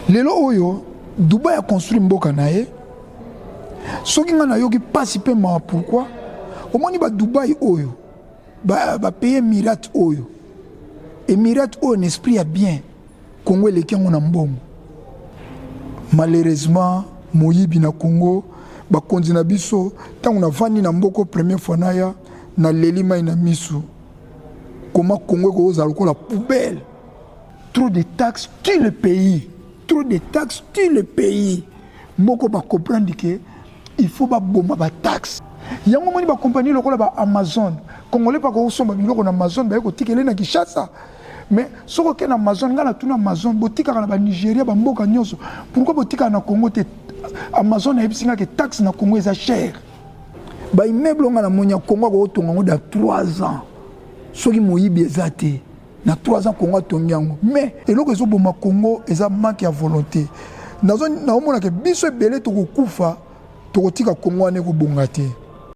Lelo oyo Dubai a construit mboka na ye. Soki nga nayoki pasi pe mawa, pourquoi omoni ba Dubai oyo ba pays Emirate oyo, Emirate oyo na esprit ya bien, Congo eleki yango na mbongo. Malheureusement moyibi na Congo, bakonzi na biso, ntango navandi na mboko première fois naya, naleli mai na misu. Koma Congo ekozala lokola poubelle. Trop de taxes tue le pays, trop de taxes tue le pays. Moko ba comprendre que il faut baboma ba taxe yango. Omoni bacompagnie lokola ba Amazon, Congolais mpa kokosomba biloko na Amazon, baye kotikele na Kinshasa. Mais soki okende na Amazon, ngai natuna Amazon: botikaka na Banigeria, bamboka nyonso, pourquoi botikaka na Congo te? Amazon ayebisi ngai ke taxe na Congo eza cher. Baimmeuble ngai namoni ya Congo, akokotonga yango dans 3 ans soki moyibi eza te. Na 3 ans Congo atongi yango. Mais eloko ezoboma Congo eza manque ya volonté. Naomonaka biso ebele tokokufa, tokotika Congo wana ekobonga te.